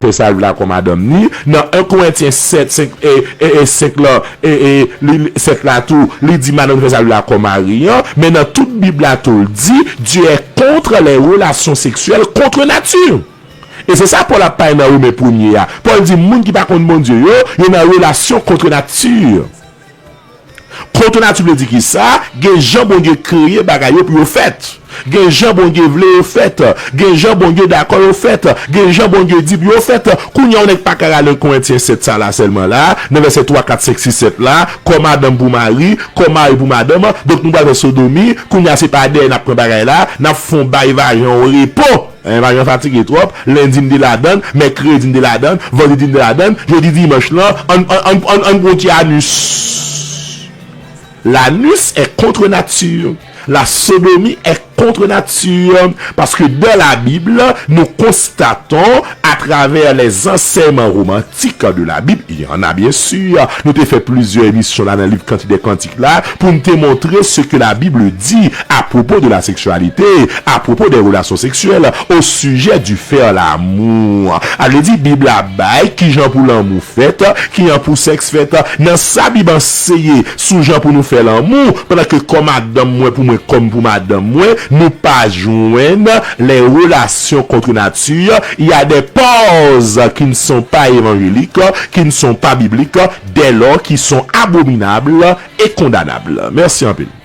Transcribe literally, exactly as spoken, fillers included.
fè sa l vle a kòm madanm ni. Nan en Korentyen sèt, senk, e, e, e, senk la, e, e, li, li, sèt la tou, li di madanm fè sa l vle a kòm mari an. Men nan tout Bib la tou, l di, Dieu est contre les relations sexuelles contre nature. E se sa Pòl ap pale nan Women premye a. Pòl di moun ki pa konn Bondye yo, yo nan relasyon kont nati. Kont nati vle di ki sa? Gen jan Bondye kreye bagay yo pou yo fèt. Gen jan Bondye vle yo fèt. Gen jan Bondye dakò yo fèt. Gen jan Bondye di pou yo fèt. Kounye a, yon nèg pa ka rale Korentyen sèt sa la sèlman la, nan vèsè twa, kat, senk, sis, sèt la, kòm madanm pou mari, kòm mari pou madanm. Donk, nou pral fè sodomi. Kounye a, se pa dèyè n ap pran bagay la, n ap fè yon bay vajan yon repo. Hein, pa janm fatige twòp. Lendi n te ladann, mèkredi n te ladann, vandredi n te ladann, jodi dimanch lan, ann, ann, ann, ann, ann pran ti anus. L'anus est contre nature. La sodomie est contre nature. Parce que dans la Bible, nous constatons à travers les enseignements romantiques de la Bible, il y en a bien sûr. Nou te fè plizyè emisyon la nan liv Kantik dè Kantik la pou n te montre ce que la Bible dit à propos de la sexualité, à propos des relations sexuelles, au sujet du faire l'amour. A vle di, Bib la bay kijan pou lanmou fèt, kijan pou sèks fèt. Nan sa Bib anseye sou jan pou nou fè lanmou, pandan ke kòm madanm mwen pou mwen, kòm pou madanm mwen, nou pa jwenn les relations contre nature. Il y a des poses qui ne sont pas évangéliques, qui ne sont pas bibliques, dès lors qui sont abominables et condamnables. Mèsi anpil.